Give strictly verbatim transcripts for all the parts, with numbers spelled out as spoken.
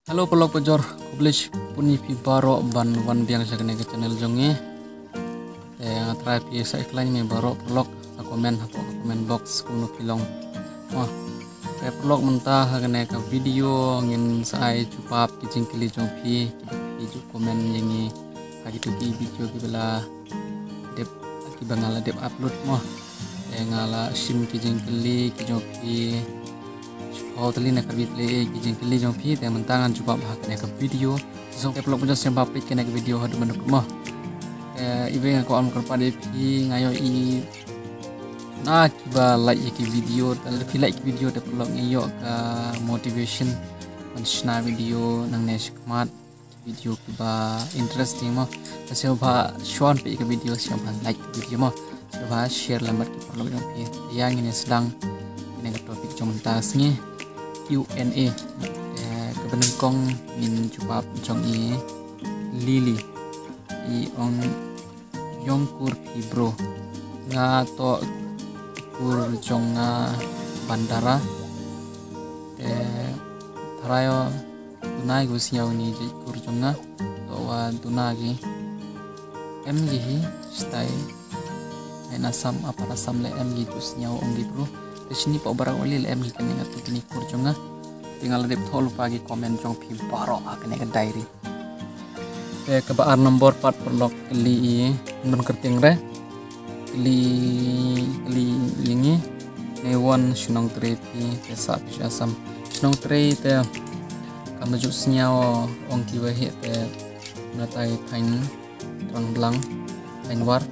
Hello paralok bajor, khublei shibun ïa phi baroh ban wan biang sha kane ka channel jong ngi. Te nga trai phi sa ikhlaiñ me baroh paralok sa comment hapoh ka comment box kumno phi long. Mo. Te paralok mynta ha kane ka video ngin sa ai jubab ki jingkylli jong phi, ki ba phi ju comment ïa ngi ha kito ki video ki ba la dep, ki ba nga la dep upload mo. Te nga la shim ki jingkylli ki jong phi. Shiphew tylli ne khatwei tylli ki jingkylli jong phi te mynta ngan jubab ha kane ka video. So te paralok bajor sngewbha peit kane ka video haduh ban da kut mo. Te iwei nga kwah ban kyrpad ïa phi, nga ïohi na ki ba like ïa ki video, te lada phi like ki video te paralok ngi ïoh ka motivation ban shna video nangne shakhmat, ki video ki ba interesting mo. Te sngewbha shuwa peit ka video sngewbha like ka video mo. Sngewbha share lem bad ki paralok jong phi. Ïa ngin ïa sdang kane ka topic jong mynta ka sngi, Q and A. Eh, kaba nyngkong ngin jubab jong i Lily. I ong, ïong kur phi bro. Nga toh kur jong nga Bandara. Te tharai o duna ki ba sngew ïa kane ka jait kur jong nga. Toh wa duna ki. Em ki hi, stai. Hapoh Assam, Upper Assam leh em ki ju sngew ong ki bro. Te shini hapoh Barak Valley leh em ki kane, nga tu kine kur jong nga. Te nga la dep thoh lypa ki comment jong phi baroh ha kane ka diary. Te kaba ar nombor pat paralok kylli i, ban kyrteng re. Kylli, kylli ïa ngi. Neiwon shnong trei phi, te sah phi sha Assam. Shnong trei te kam da ju sngew ong ki waheh te, nga tai thaiñ Trang Blang, thaiñ War.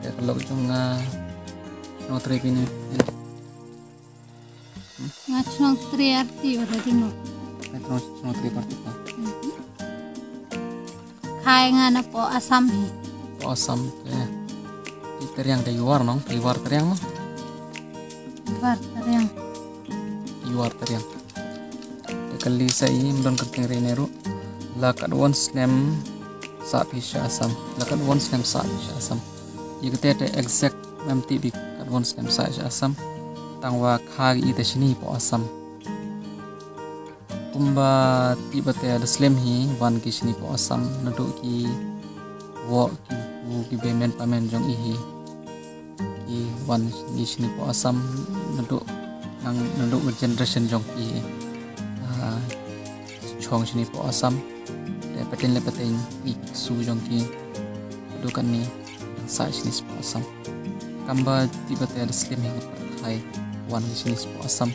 Te paralok jong nga shnong trei phi ne. Nga shnong trei arti ora dino. Nga shnong, shnong trei arti ka. Khai nga na hapoh Assam hi. Hapoh Assam te. I Tariang te Iwar nong, Iwar Tariang mo. Iwar Tariang. Iwar Tariang. Te kylli sa i, ym don kyrteng re ne ruh. La katwon snem sah phi sha Assam. La katwon snem sah phi sha Assam. Ïa kata te exact ngam tip i katwon snem sah sha Assam. Tang wa kha i te shini hapoh Assam. Kumba tip ba te da slem hi wan ki shini hapoh Assam naduh ki woh ki, ki ba men pa men jong i hi. Ki wan ki shini hapoh Assam naduh nang naduh generation jong ki hi. Ah, shong shini hapoh Assam. Te pateng le pateng i ksu jong ki. Dukan ni sah shini hapoh Assam. Kumba tip ba te da slem hi nga pyrthai wan ki shini hapoh Assam.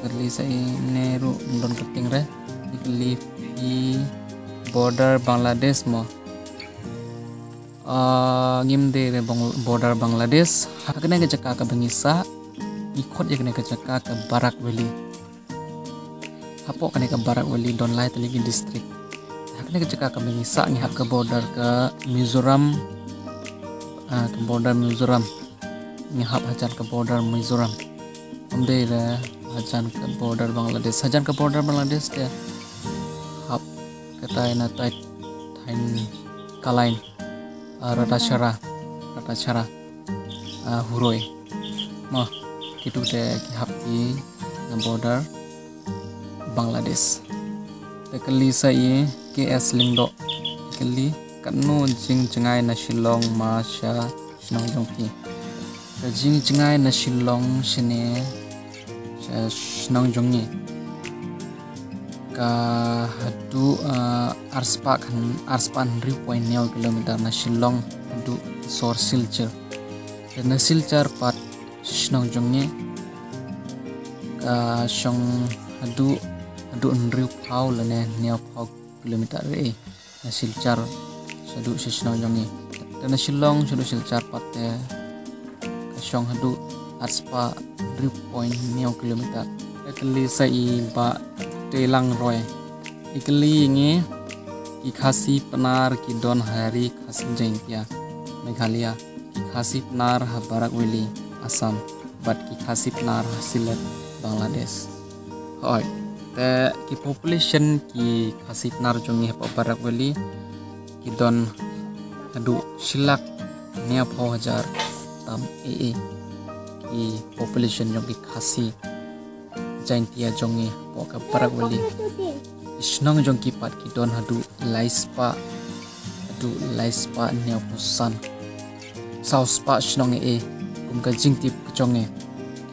Kylli sa i ne ruh ym don kyrteng re. I kylli phi border Bangladesh mo. Ah, ngim dei re bang-, border Bangladesh. Ha kane ka jaka kaba ngi sah, ngi khot ïa kane ka jaka ka Barak Valley. Hapoh kane ka Barak Valley don lai tylli ki district. Ha kane ka jaka kaba ngi sah ngi hap ka border ka Mizoram. Ah, ka border Mizoram. Ngi hap hajan ka border Mizoram. Ym dei re hajan ka border Bangladesh. Hajan ka border Bangladesh te hap katai na tai thaiñ Kalain, ah, Ratachara, Ratachara, ah, Huroi. Mo, kitu te ki hap ki na border Bangladesh. Te kylli sa i K S Lyngdoh. Kylli katno jingjngai na Shillong ma sha shnong jong phi. Ka jingjngai na Shillong shane sha shnong jong ngi ka haduh, ah, arspah khan, arspah hynriew point hynñiew kilometer na Shillong haduh sor Silchar. Te na Silchar pat shnong jong ngi ka shong haduh, haduh hynriewphew lane hynñiewphew kilometer re. Na Silchar shaduh sha shnong jong ngi. Te na Shillong shaduh Silchar pat te ka shong haduh arspah hynriew point hynñiew kilometer. Te kylli sa i Bah Teilang Roy. I kylli ïa ngi, ki Khasi Pnar ki don ha ri Khasi Jaintia, Meghalaya. Ki Khasi Pnar ha Barak Valley, Assam. Bad ki Khasi Pnar ha Sylhet, Bangladesh. Hooid, te ki population ki Khasi Pnar jong ngi hapoh Barak Valley ki don haduh shi lak hynñiewphew hajar tam ei ei. Ki population jong ki Khasi Jaintia jong ngi hapoh ka Barak Valley. Shnong jong ki pat ki don haduh lai spah, haduh lai spah hynñiew phew san. Saw spah shnong e, kum ka jingtip ka jong ngi.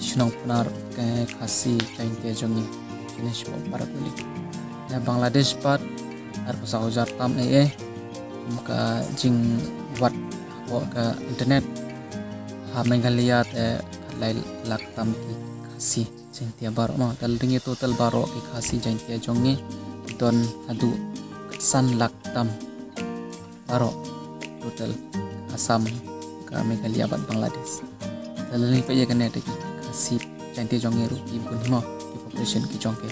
Shnong Pnar ka Khasi Jaintia jong ngi. Kine shipor Barak Valley. Na Bangladesh pat arphew saw hajar tam e, kum ka jingwad hapoh ka internet. Ha Meghalaya te khatlai lak tam ki Khasi Jaintia baroh mo. Te la dang ïa total baroh ki Khasi Jaintia jong ngi don haduh san lak tam baroh total. Assam, ka Meghalaya bad Bangladesh. Te la dang ïa kane te ki Khasi Jaintia jong ngi ruh ki bun hi mo, ki population ki jong ki.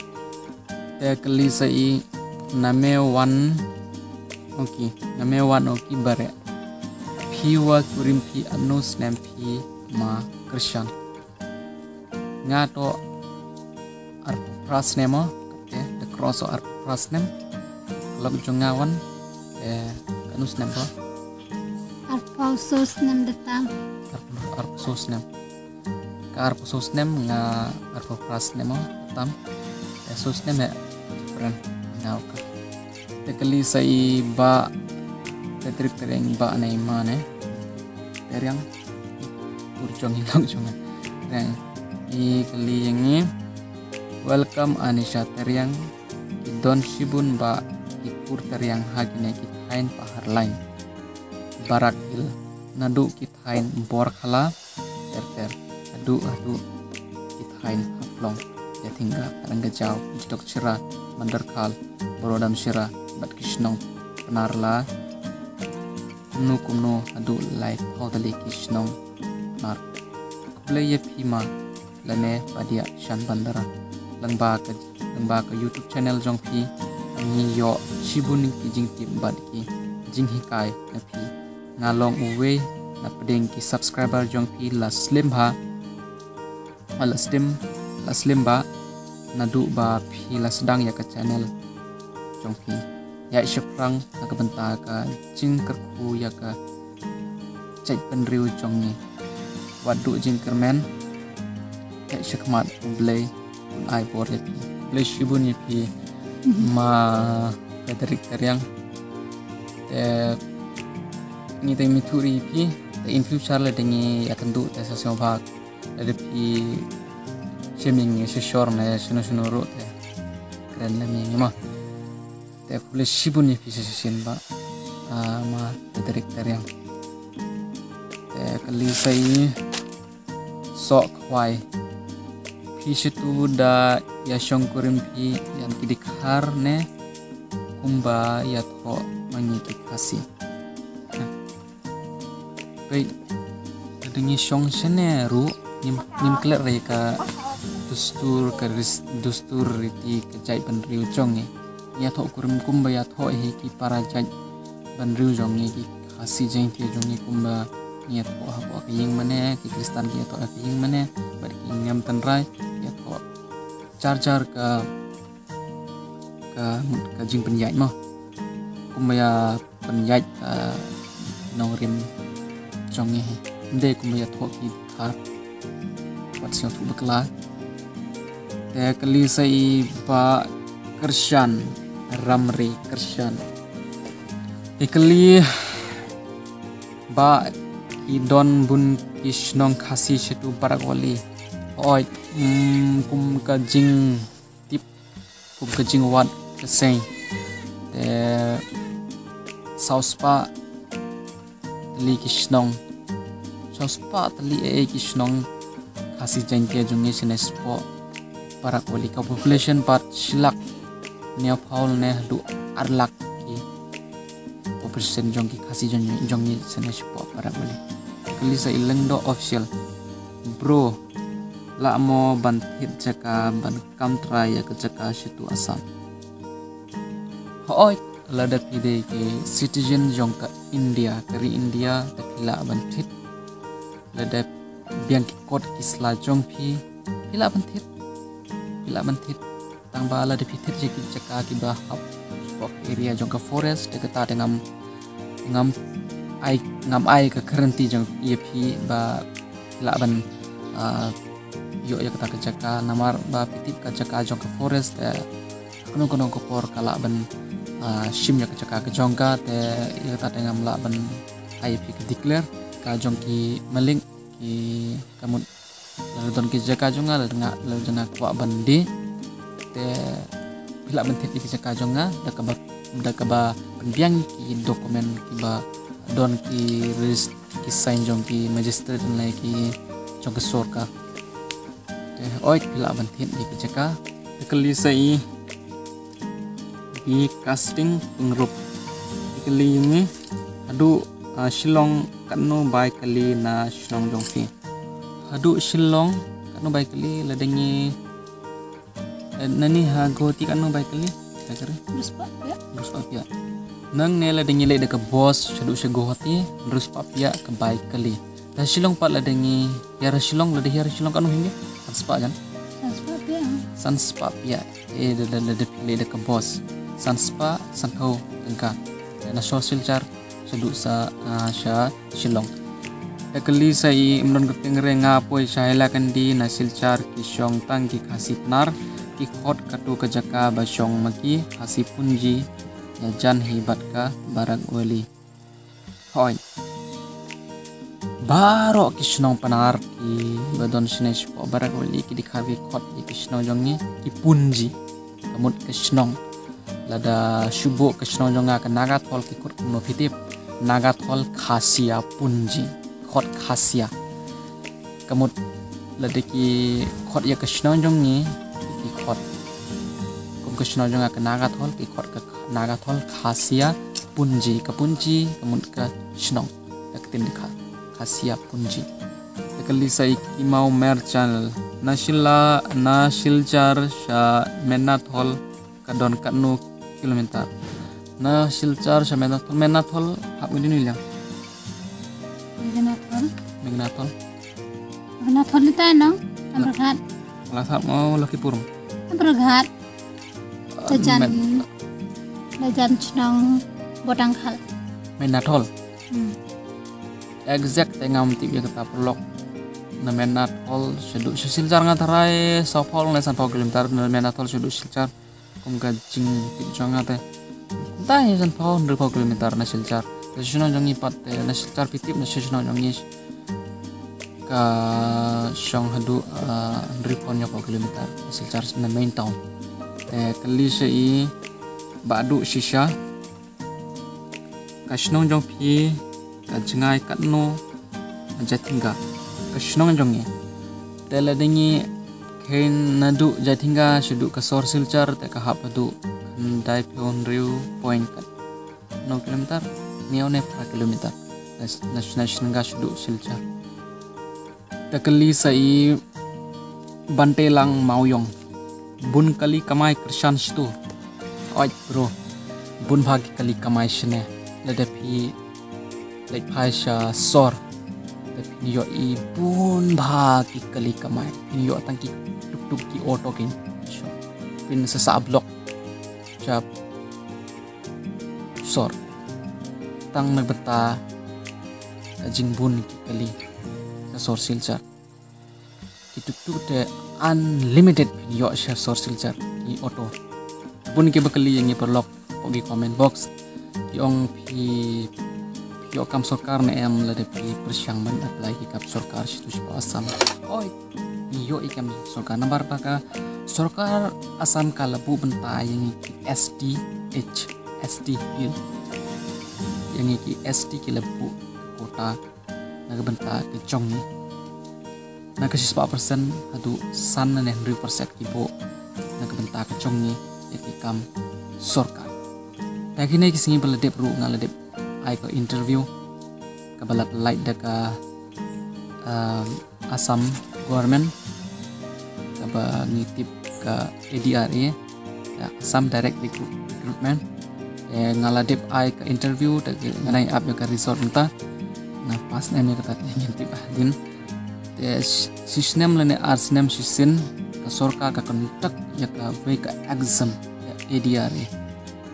Te kylli sa i name wan, okay, name wan, okay, bare. Phi wa kurim phi, anu snem phi ma kyrshan. Nga to arphew phra snem mo, te, te cross o arphew phra snem. Lok jong nga wan, te, kanu snem ko? Arphew saw snem da tam. Arphew, arphew saw snem. Ka arphew saw snem, nga arphew phra snem mo, tam. Te saw snem eh different nga u ka. Te kylli sa i Bah Patrick Tariang, Bah ne i Ma ne Tariang. Kur jong i, lok jong i. Tariang. I kylli ïa ngi. Welcome Anisha Tariang. Ki don shibun bah ki kur Tariang ha kine ki thaiñ Paharlain, Barak Hill, naduh ki thaiñ Borkhala ter ter haduh, haduh ki thaiñ Haflong, Ïathinga, Rangajao, Jidok Chira, Mandarkhal, Borodam Chira, bad ki shnong Pnar la kumno kumno haduh laiphew tylli ki shnong Pnar. Khublei ïa phi ma lane Padia Shan Bandara. Lyngba ka, lyngba ka YouTube channel jong phi, ngi ïoh shibun ki jingtip bad ki jinghikai na phi. Nga long uwei na pdeng ki subscriber jong phi la slem bha, la slem, la slem bha, naduh ba phi la sdang ïa ka channel jong phi. Ïaid shaphrang na ka bynta ka jingkyrkhu ïa ka jaitbynriew jong ngi. Wat duh jingkyrmen, ïaid shakhmat, U Blei un ai bor ïa phi. Khublei shibun ïa phi ma Frederick Tariang. Te ngi te ngim ithuh ri ïa phi, te in future lada ngi ïakynduh te sa sngewbha lada phi shem ïa ngi sha shor ne shano shano ruh te kren lem ïa ngi ma. Te khublei shibun ïa phi sa shisien bah, ah, ma Frederick Tariang. Te kylli sa i Soh Khwai. Phi shatu da ïa shongkurim phi ïa ki dkhar ne kumba ïathoh ma ngi ki Khasi. Peit, lada ngi shong shane ruh, ngim, ngim klet re ka dustur, ka ris-, dustur riti ka jaitbynriew jong ngi. Ïathoh kurim kumba ïathoh hi ki para jaitbynriew jong ngi ki Khasi Jaintia jong ngi kumba ngi ïathoh hapoh ka ïing mane, ki Khristan ki ïathoh ha ka ïing mane, bad ki ngam tynrai, ïathoh jar jar ka, ka, ka jingpynïaid mo. Kumba ïa pynïaid, ah, nongrim jong ngi. Ym dei kumba ïathoh ki dkhar. Wat sngewthuh bakla. Te kylli sa i Bah Kyrshan, Ramri Kyrshan. I kylli ba ki don bun ki shnong Khasi shatu Barak Valley. Oi, mm, kum ka jing tip, kum ka jingwad ka seng. Te saw spah tylli ki shnong. Saw spah tylli eh ki shnong Khasi Jaintia jong ngi shane shapoh Barak Valley, ka population pat shi lak hynñiewphew ne haduh ar lak ki population jong ki Khasi jong, jong ngi shane shapoh Barak Valley. Kylli sa i Lyngdoh Official. Bro, lah mo ban thied jaka ban kam trai ïa ka jaka shatu Assam? Hooid, lada phi dei ki citizen jong ka India, ka ri India, te phi lah ban thied. Lada biang ki kot ki sla jong phi, phi lah ban thied. Phi lah ban thied. Tang ba lada phi thied ïa ki jaka kiba hap shapoh area jong ka forest, te kata te ngam, ngam ai, ngam ai ka guarantee jong ïa phi ba phi lah ban, ah, ïoh ïa kata ka jaka, namar ba phi tip ka jaka jong ka forest, eh, kano kano ka por ka lah ban, ah, shim ïa ka jaka ka jong ka, te ïa kata te ngam lah ban ai phi ka declare ka jong ki malik ki, ka mut lada don ki jaka jong nga, lada nga, lada nga kwah ban die, te phi lah ban thied ïa ki jaka jong nga da kaba, da kaba pynbiang ki document kiba don ki regis-, ki sign jong ki magistrate ne ki jong ka sorkar. Te hooid phi lah ban thied ïa ki jaka. Te kylli sa i Bikasting Pyngrope. Te kylli ïa ngi, haduh, ah, Shillong katno bai kali na shnong jong phi? Haduh Shillong katno bai kali? Lada ngi, eh, nani ha Guwahati katno bai kali? Kata kare? Duspa pia. Duspa pia. Nangne lada ngi leit da ka bus shaduh sha Guwahati, duspa pia ka bai kali. Da Shillong pat lada ngi hiar Shillong, lada hiar Shillong katno hi ngi? San spah jan? San spah pia. San spah pia. Eh, da, da, da, da, da, da ka bus. San spah, san phew tyngka. Na shor Silchar, shaduh sa, ah, sha Shillong. Te kylli sa i Ym don ka tieng re, nga poi sha Hailakandi na Silchar ki shong tang ki Khasi Pnar, ki khot katto ka jaka ba shong ma ki Khasi Punji, ïa jan hi bad ka Barak Valley. Hooid. Baroh ki shnong Pnar kiba don shane shapoh Barak Valley ki dei ka, ki khot ïa ki shnong jong ngi ki Punji. Ka mut ka shnong. Lada shu buh ka shnong jong nga ka Nagathol ki khot kumno phi tip? Nagathol Khasia Punji. Khot Khasia. Ka mut lada ki khot ïa ka shnong jong ngi ki khot kum ka shnong jong nga ka Nagathol, ki khot ka Nagathol Khasia Punji. Ka Punji ka mut ka shnong. Ka ktien dei ka Khasia Punji. Te kylli sa i Kimau Mer Channel. Na Shilla, na Silchar sha Menathol ka don katno kilometer? Na Silchar sha Menathol, Menathol hap ngi dei nu liang. Menathol. Menathol. Menathol ni tai nong, Amberghat. Wala sap mo Lakhipur. Amberghat. Ah, Lajan, Met- Lajan shnong Botangkhal. Menathol. Hmm. Exact te ngam tip ïa kata paralok. Na Menathol shaduh sha Silchar nga tharai saw phew ne san phew kilometer, na Menathol shaduh Silchar. Kum ka jingtip jong nga te. Dei san phew hynriew phew kilometer na Silchar. Te shnong jong ngi pat te na Silchar phi tip na shnong jong ngi ka shong haduh, ah, hynriew phew hynñiew phew kilometer na Silchar na main town. Te kylli sa i Bah Duh Shisha. Ka shnong jong phi ka jngai katno Jatinga? Ka shnong jong ngi. Te lada ngi khein naduh Jatinga shaduh ka sor Silchar te ka hap haduh khyndai phew hynriew point katno kilometer? Hynñiew ne phra kilometer. Na, na, na Jatinga shaduh Silchar. Te kylli sa i Bantelang Mawiong. Bun kali kamai kyrshan shtu. Oi bro. Bun bha ki kali kamai shane. Lada phi leit phai sha sor, te phin ïoh i bun bha ki kali kamai. Phin ïoh tang ki tuk tuk ki auto kin. Phin sa sah block sha sor. Tang na bynta ka jingbun ki kali sha sor Silchar. Ki tuk tuk te unlimited phin ïoh sha sor Silchar ki auto. Bun kiba kylli ïa ngi paralok hapoh ki comment box. Ki ong phi, phi ïoh kam sorkar ne em lada phi pyrshang ban apply ki kam sorkar shitu shapoh Assam. Oi, ngi ïoh i kam sorkar namar ba ka sorkar Assam ka la buh bynta ïa ngi ki S T H, S T Hill. Ïa ngi ki S T ki la buh quota na ka bynta ka jong ngi. Na ka shispah percent haduh san ne hynriew percent ki buh na ka bynta ka jong ngi ïa ki kam sorkar. Te kine ki sngi ba la dep ruh nga la dep ai ka interview kaba la pynlait da ka, um, Assam government kaba ngi tip ka A D R A, ka Assam Direct Recruit-, Recruitment. Te nga la dep ai ka interview, te nga dang ap ïa ka result mynta. Nga pass ne em ïa kata te ngin tip hadien. Te shi-, shi snem lane ar snem shisien ka sorkar ka conduct ïa kawei ka exam ïa A D R A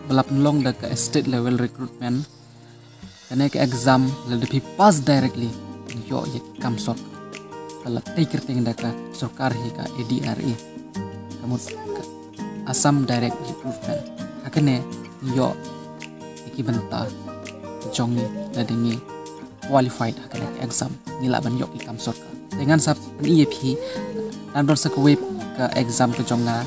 ba la pynlong da ka state level recruitment. Kane ka exam lada phi pass directly, ïoh ïa ki kam sorkar. Ka la tei kyrteng da ka sorkar hi ka A D R A. Ka mut ka, Assam Direct Recruitment. Ha kane ngi ïoh ïa ki bynta jong ngi lada ngi qualified ha kane ka exam, ngi lah ban ïoh ki kam sorkar. Te ngan sa pyni ïa phi, ngan don sa kawei ka exam ka jong nga,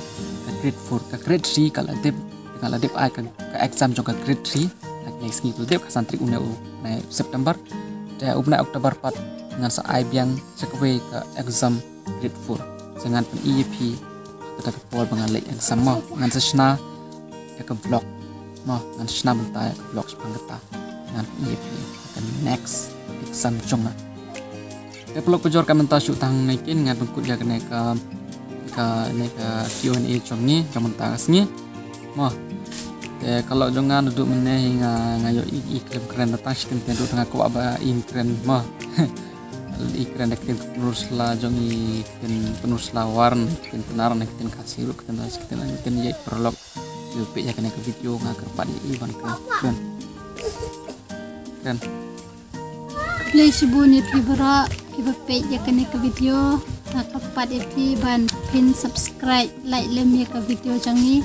ka grade four, ka grade three ka la dep, nga la dep ai ka, ka exam jong ka grade three ha kine ki sngi, ka la dep ka san tarik une u bnai September. Te u bnai October pat ngan sa ai biang sa kawei ka exam grade four. Sa ngan pyni ïa phi kata ka por ba ngan leit exam mo. Ngan sa shna ïa ka vlog mo, ngan sa shna bynta ïa ka vlog shaphang kata. Ngan pyni ïa phi ka next exam jong nga. Te paralok bajor, ka mynta shu tang ne kin ngan pynkut ïa kane ka, kane ka Q and A jong ngi ka mynta ka sngi mo. Te ka lok jong nga naduh mynne hi nga, nga ïohi i kren kren, tang shi kyntien ruh nga kwah ba i kren mo. I kren da ktien Pynursla jong i, ktien Pynursla War, ktien Pnar, ktien Khasi ruh, ktien, ktien, ktien ïa paralok. Ïa peit ïa kane ka video, nga kyrpad ïa i ban kren. Kren. Kren. Khublei shibun ïa phi baroh kiba peit ïa kane ka video. Nga kyrpad ïa phi ban phin subscribe, like lem ïa ka video jong ngi.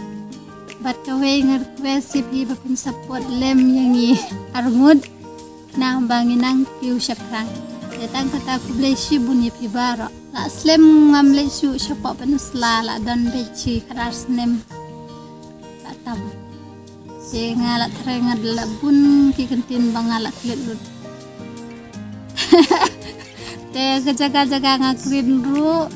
Bad kawei nga request ïa phi ba phin support lem ïa ngi arngut, naba ngi nang kiew shaphrang. Te tang kata, khublei shibun ïa phi baroh. La slem ngam leit shuh shapoh Pynursla, la don beit shi khatar snem. La tam. Te nga la thrang, nga la bun ki kyntien ba nga la klet lut. Te ka jaka jaka nga kren ruh,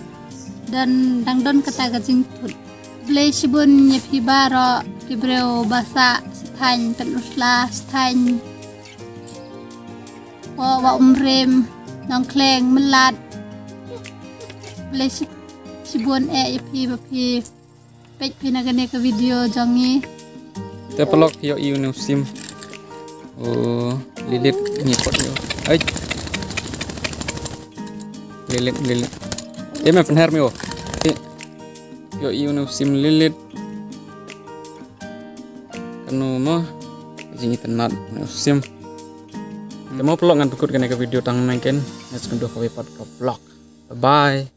don, dang don kata ka jingput. Khublei shibun ïa phi baroh ki briew ba sah sha thaiñ Pynursla, sha thaiñ Umrem, Nongkhleng, Myllad. Khublei shi-, shibun eh ïa phi ba phi peit phi na kane ka video jong ngi. Te paralok, ïohi une u sim u Lilith ngi kot ïa u. Ai. Lilith, Lilith. Te me pynher me u. Ïohi une u sim Lilith. Kano mo jingitynnad une u sim. Te mo paralok, ngan pynkut kane ka video tang ne kin. Ngan sa kynduh kawei pat ka vlog. Bye bye.